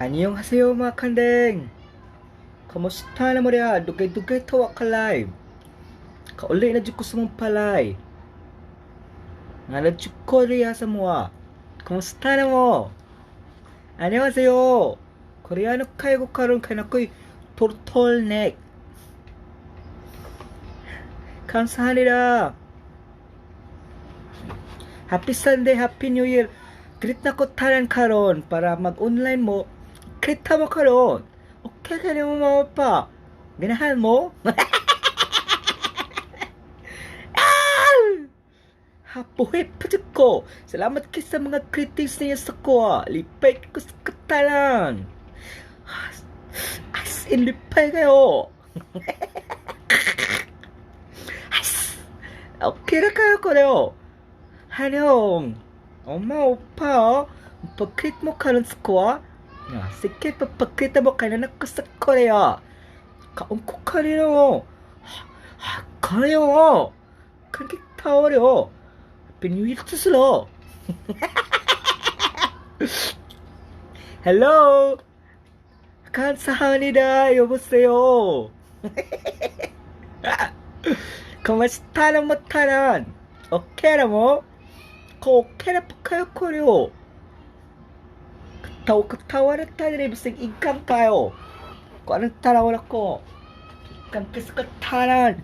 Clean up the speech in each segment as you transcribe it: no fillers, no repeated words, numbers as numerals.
Annyeonghaseyo, mga kandeng! Kamusta na mo diha? Dugay-dugay ta wa ka live. Kauli na jud ko sa mong palay. Nga na jud ko diha sa mua. Kamusta na mo? Annyeonghaseyo! Koreano kayo ko karon kay nakoy turtleneck. Kamsahamnida. Happy Sunday, Happy New Year. Greet na ko tanan karon para mag-online mo. Kita mo karon. Okay ka mo mga pa. Ganahan mo? Ah! Hapuhi pa ko. Salamat kay sa mga critics niya sa ko. Lipay ko sa katalan. As in, lipay kayo. As! Okay ra kayo ko reyo. Hanong. Oma, opa, pag-greet mo karon sa ko. Ya, sige, papakita mo kay na ko sa Korea. Kaon ko kanino. 가요. 그렇게 타오려. Happy New Year to sila. Hello. 감사합니다. 여보세요. Kamusta na mo tanan? Okay na mo? Ko okay na pa kayo koryo. Katawa katawa na tayo rin. Bisag ikang kayo. Kung anong tarawan ako. Ikang kasakatanan.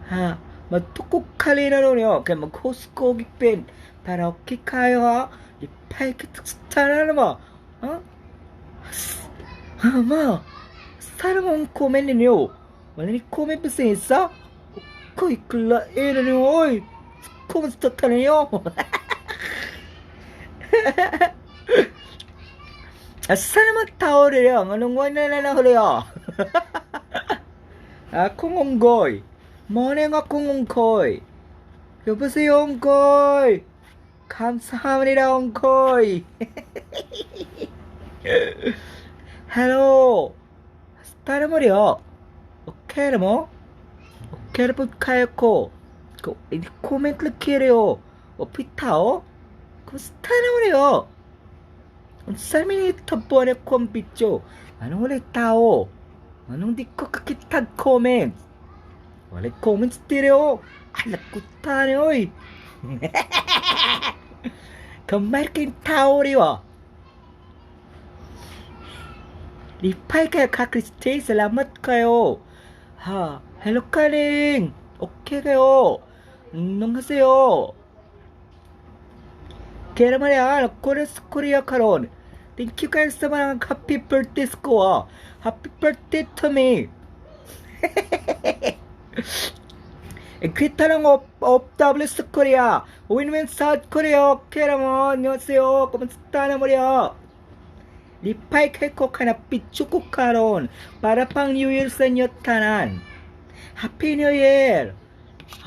Ha? Magtukok ka rin na ron. Kaya mag-host ko gipin. Para okay kayo ha. Ipay kita sa tanan mo. Ha? Ha, ma. Sana mong comment ninyo. Wala ni comment pa sa isa. Koy, kalain na niyo, oy. Comment sa tanan niyo. Asa naman tao rin? Anong wala na na huli? Akong unggoy. Morning akong unggoy. 여보세요, unggoy. 감사합니다, unggoy. Hello. Stara mo riyo. Okay na mo? Okay na po kayo ko. Ko, comment lang kayo. O pitao? Kumusta na mo riyo? Unsa mi tabuan akong video? Anong walay tao? Anong di ko kakitag comment? Walay comments diri oh. Anak ko tani oy. Kamay kayong tao riyo. Lipay kayo ka Christy. Salamat kayo. Ha, hello kaling. Okay kayo. 안녕하세요. Kaya naman yan, Korea Korea karon. Thank you kayo sa mga happy birthday ko. Happy birthday to me. Kita ng OFW sa Korea. Win-win South Korea. Okay naman. 안녕하세요. Kumusta na mo riyo? Lipay kay ko ka na picture ko karon para pang New Year sa inyo tanan. Happy New Year!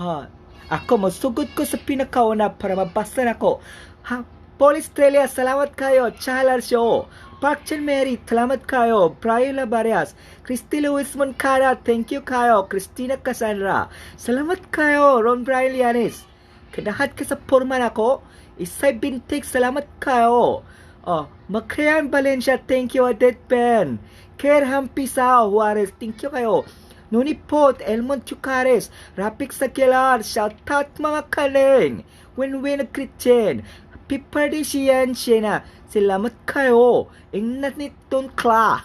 Ha, ako masugod ko sa pinakauna para mabasa na ko. Ha, Paul Estrella, salamat kayo. Chalar Show. Park Chen Mary, salamat kayo. Brian Labarias, Christy Luis Moncada, thank you kayo. Christina Cassandra, salamat kayo. Ron Brian Lianis, kadahat ka sa forma nako. Isay Bintik, salamat kayo. Oh, Macrean Valencia, thank you, Adet Ben. Ker Hampisao Juarez, thank you kayo. Nuni Pot, Elmond Chucares, Rapik Sakilar, shout out mga kaleng. Win-win Christian. Happy birthday Sian Shena. Salamat kayo. Ingat ni Ton Kla.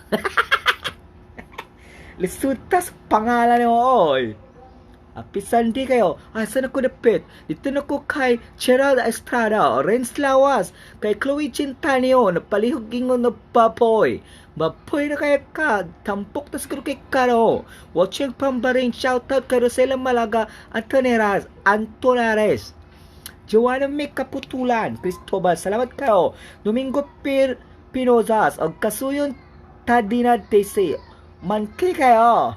Lisuta sa pangalan niyo, oy. Happy Sunday kayo. Asa na ko dapit? Dito na ko kay Gerald Estrada, Renz Lawas, kay Chloe Chintanio, napalihog ingon na baboy. Baboy na kayo ka. Tampok na siguro kay Karo. Watching from Bahrain, shoutout kay Rosela Malaga, Antoneras, Antonares. Joanna May Kaputulan, Cristobal, salamat kayo. Domingo Pir Pinozas, og Kasuyon Tadina DC. Manki kayo.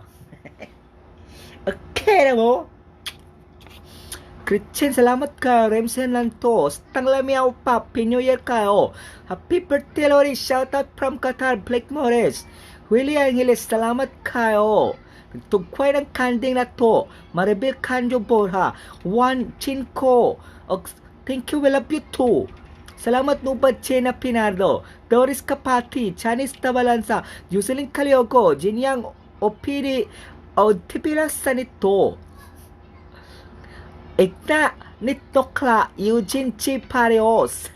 Okay na mo? Christian, salamat kayo. Remsen Lantos. Tanglamiaw pa. New Year kayo. Happy birthday, Lori. Shout out from Qatar, Blake Morris. Willie Angeles, salamat kayo. Tugkway ng kanding na to. Maribel Kanjo Borja. Juan Chinko. Thank you, we love you too. Salamat Nuba Chena Pinardo, Doris Kapati, Chanis Tabalansa, Jocelyn Kaliogo, Jinyang Opiri, Otipira Sanito, Ekta Nitokla, Eugene G. Pareos,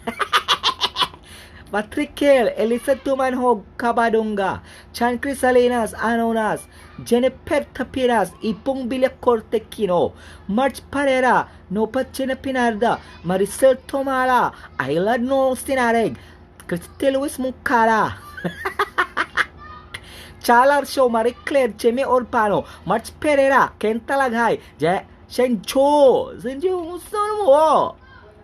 Patrick Kell, Elisa Tumanhog Kabadunga, Chan Chris Salinas, Anonas, Jennifer Tapiras, Ipong Villacorte Quino, March Parera, Nopa Chena Pinarda, Maricel Tomala, Ayla No Sinareg, Cristel Luis Mukara, Chalar Show, Marie Claire, Jimmy Orpano, March Pereira, Ken Talaghay, Je Sencho, Sencho, mo?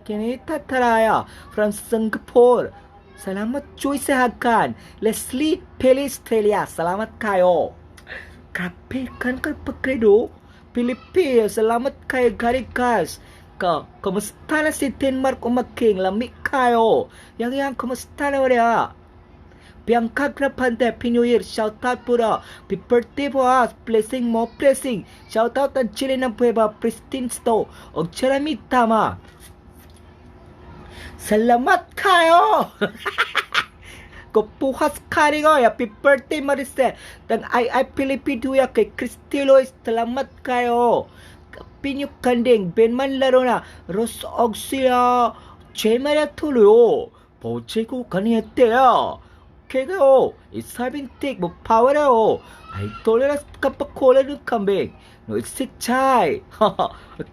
Kenita Taraya from Singapore. Salamat Joyce Hakan, Leslie Pelistelia, salamat kayo. Grabe, kan ka pagkredo? Pilipinas, salamat kayo, Garigas. Ka, kumusta na si Denmark umaking, lami kayo. Yang yang, kumusta na wala? Bianca Grapante, Happy New Year, shout out po na. Happy birthday po ha, blessing mo, blessing. Shout out ang Chile ng Pueba, Pristine Stowe, og Jeremy Tama. Salamat kayo! Kupuhas karigo, happy birthday Maricel. Tang ay ay Pilipiduya kay Christy Lois, salamat kayo. Pinyo kanding, Benman Larona, Ros Auxia, Jemaria Tuloyo, Bochego kaniete. Kagayo, isabin tik mo power ay toleras kapakola ng kambing. No isichay.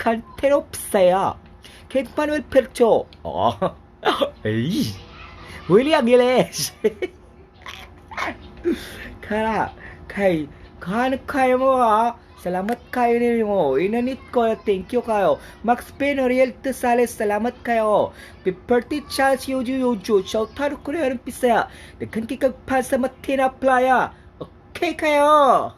Kantero psaya. Kate Manuel Percho. Oh. Ay. Willie Aguiles. Kara, kay, kan kayo mo ha. Salamat kayo ninyo. Inanit ko, thank you kayo. Max Ben Oriel Sales, salamat kayo. Piperty Charles Yuju Yuju, shout out ko rin pisaya. Daghan kay kag sa Matina Playa. Okay kayo.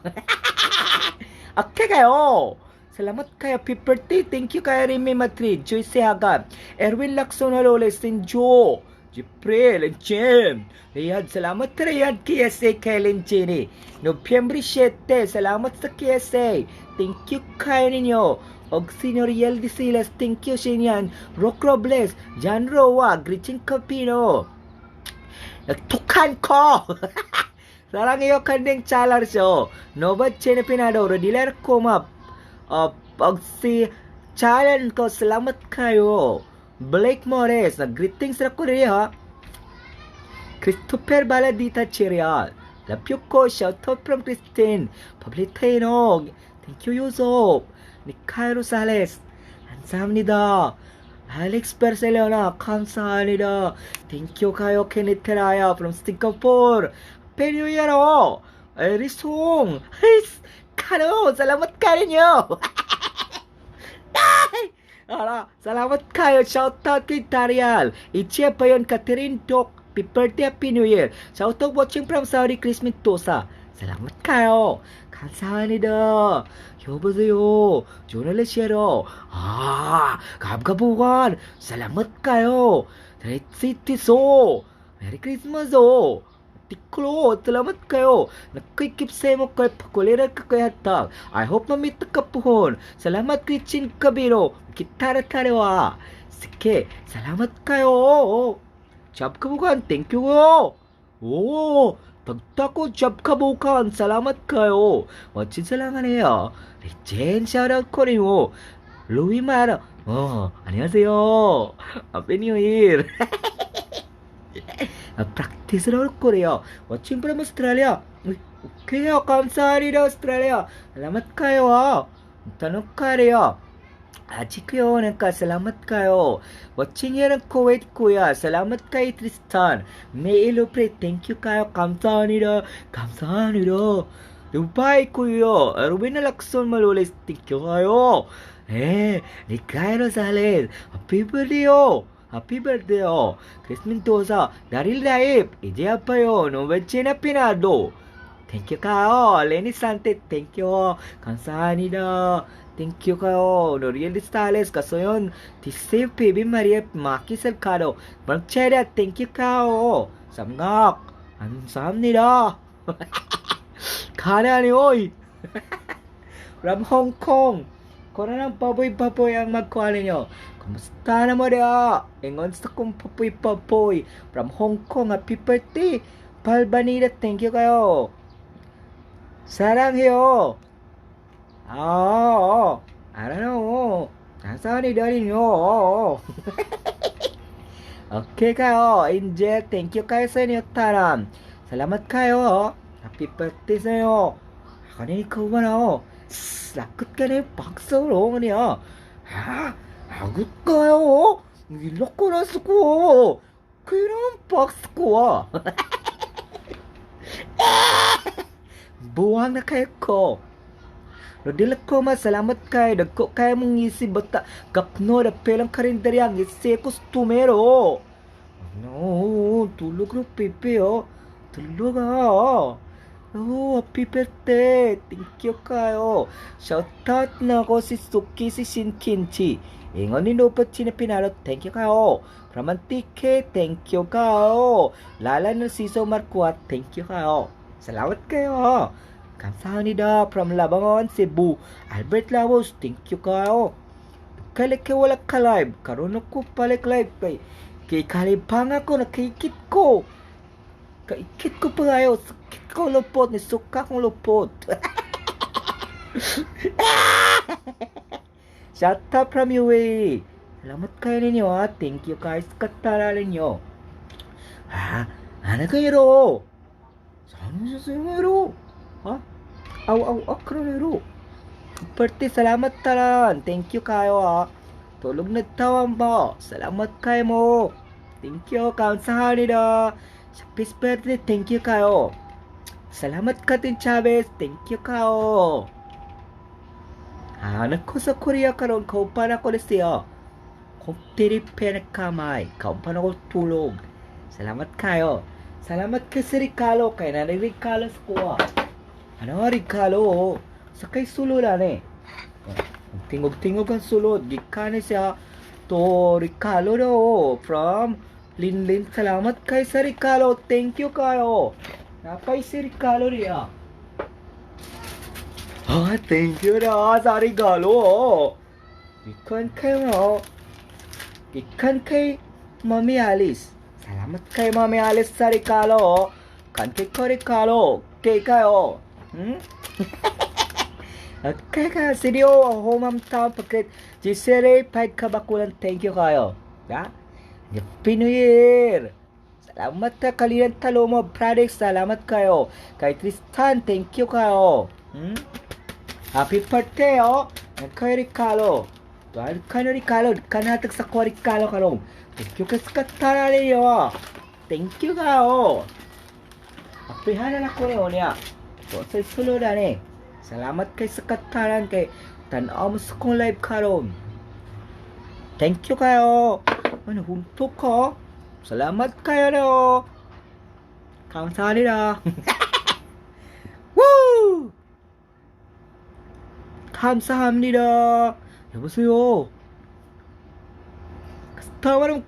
Okay kayo. Salamat kayo, Piperty. Thank you kayo, Remy Madrid, Joyce Hagan, Erwin Lacson Haloles, Senjo, Jipril, and Jim. Riyad, salamat Riyad KSA Kellen Jenny. Nobyembre 7, salamat sa KSA. Thank you kayo ninyo. Og Senior Riel de Silas, thank you Shinyan. Rock Robles, John Roa, Gretchen Capino. Nagtukan ko! Sarang iyo kanding chalar show. Nova Chene Pinado, Rodiler Kumap. Pag si challenge ko, salamat kayo. Blake Morris, nag-greetings na ko rin ha. Christopher Baladita Chirial. Love you ko, shout out from Christine. Pablita Inog. Thank you, Yusuf. Nikay Rosales. 감사합니다. Alex Barcelona, 감사합니다. Thank you kayo, Kenneth Teraya from Singapore. Happy New Year, oh. Erisong. Ay, kano, salamat kayo ninyo. Ay! Ara, salamat kayo. Shout out kay Tarial. Ichia pa yun, Catherine Dok. Happy birthday, Happy New Year. Shout out watching from Saudi, Chris Mendoza. Salamat kayo. 감사합니다. 여보세요. 조널레시에로. 아, 갑가보관. Salamat kayo. City so. Merry Christmas oh. Tiklo, salamat kayo. Nakikipse mo kay pakulira ka kay hatag. I hope mamit ka puhon. Salamat Christine Kabiro. Kitara tarewa. Sige, salamat kayo. Job kabukan, thank you. 오, tagtako job kabukan. Salamat kayo. 멋진 사랑하네요. Jen, shoutout ko rin mo. Louis Mara. 어, 안녕하세요. Happy New Year. Practice raw Korea. Watching from Australia. Uy, okay, 감사합니다, Australia. Salamat kayo, ah. Tanong kayo. Achikyo, salamat kayo. Watching here in Kuwait, kuya. Salamat kay Tristan. May Ilupre, thank you kayo. 감사합니다. 감사합니다. Dubai, kuya. Erwin Lacson Malulis, thank you kayo. Eh, Nikay Rosales. Happy birthday, oh. Happy birthday, oh. Chris Mendoza, Daryl Daip, EJ Apayo, Novechena Pinado. Thank you kayo. Lenny Sante, thank you. 감사합니다. Thank you kayo. Noriel Stales, Kasoyon, Tiseo PB Maria, Maki Salcado, Mark thank you kayo. Samgak, 감사합니다. Kana ni oy. From Hong Kong. Kung ng baboy-baboy ang magkuha ninyo. Kumusta na mo diha? Ingon sa kong papoy-papoy from Hong Kong. Happy birthday. Palbanida, thank you kayo. 사랑해요. 아, 알아요. 감사합니다, ninyo. Okay kayo. Angel, thank you kayo sa inyo, taram. Salamat kayo. Happy birthday sa inyo. Ako ikaw ba na ako? Lakot ka na yung paksa niya. Ha? Agot kayo? Ngilok ko na sa ko. Kailangan box ko ah. Buwang na kayo ko. Rodila ko ma, salamat kayo. Dagko kayo mong ngisi bata. Kapno, dapelang karinderya. Ngisi kustumero. No, tulog ro, pipi, oh. Tulog ah. Oh, happy birthday. Thank you kayo. Shout out na ako si Suki si Shinkinchi. Ingon ni Nopot na Pinalo, thank you kayo. From Antique, thank you kayo. Lala ng Siso Marquat, thank you kayo. Salamat kayo. 감사합니다 from Labangon, Cebu. Albert Lawos, thank you kayo. Kalik kay wala ka live. Karon ako palik live kay kay kalibang ako, nakaikit ko. Kaikit ko pa kayo. Sakit ko lupot. Nisuka kong lupot. Shout out from UAE. Salamat kayo ninyo ha. Thank you guys. Katara ninyo. Ha? Ano kayo? Saan siya sa? Ha? Aw, aw, akro nero. Parte, salamat taran. Thank you kayo ha. Tulog na tawan mo. Salamat kayo mo. Thank you. 감사합니다. Sa peace birthday, thank you kayo. Salamat Katin Chavez. Thank you kayo. Anak ko sa Korea karon kaupan ako ni siya. Kung na kamay, kaupan ako tulog. Salamat kayo. Salamat kay si Ricardo, kay nanay Ricardo sa kuha. Ano Ricardo? Sa kay sulod ane. Tingog-tingog ang sulod. Gikan siya to Ricardo do from Linlin. Salamat kay sa Ricardo. Thank you kayo. Napay si Ricardo niya. Ah, thank you na sa regalo. Ikan kayo. Ikan kay Mami Alice. Salamat kay Mami Alice sa regalo. Kan kay ko regalo. Kay kayo. Okay ka, Sirio, home town pagkat Gisere Pag Kabakulan, thank you kayo. Ya? Happy New Year! Salamat ka, Kalian Talomo Products, salamat kayo. Kay Tristan, thank you kayo. Happy birthday, oh! Kay Ricardo. Tuwan ka na Ricardo, kanatag sa ko Ricardo karong. Thank you ka sa katara ninyo. Thank you kayo. Apihan na ko niya. So, sa sulod ani. Salamat kay sa kataran kay tanaw mo sa kong live karon. Thank you kayo. Ano, huntok ko. Salamat kayo no. 감사합니다. Woo! 감사합니다. 여보세요. 스타와는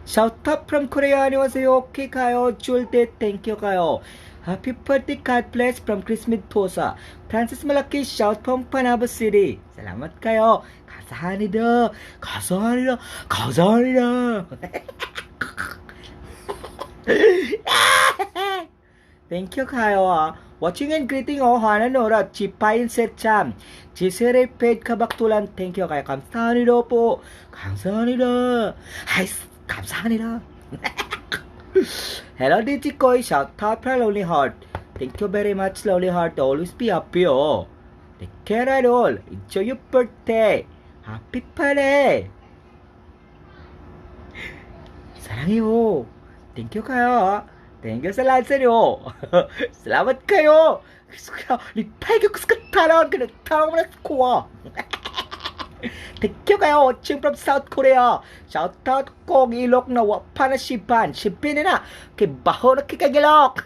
Shout out from Korea. 안녕하세요. Okay kayo. Julde, thank you kayo. Happy birthday, God bless from Chris Midposa. Francis Malaki, shout from Panabo City. Salamat kayo. 감사합니다. 감사합니다. 감사합니다. Thank you kayo ah. Watching and greeting oh, Hana Nora, Chipayin Setcham, Gisere Ped Kabaktulan, thank you kayo. 감사합니다 po. 감사합니다. Ay, 감사합니다. Hello, DJ Koy, shout out from Lonely Heart. Thank you very much, Lonely Heart. Always be happy, oh. Take care at all. Enjoy your birthday. Happy party. 사랑해요. Thank you kayo. Thank you sa lahat sa inyo. Salamat kayo. Lipay ko sa kataran. Kinatawag mo na sa kuha. Thank you kayo. Watching from South Korea. Shout out kong ilok na wapa na sipan. Sipin na. Kay baho na kikagilok.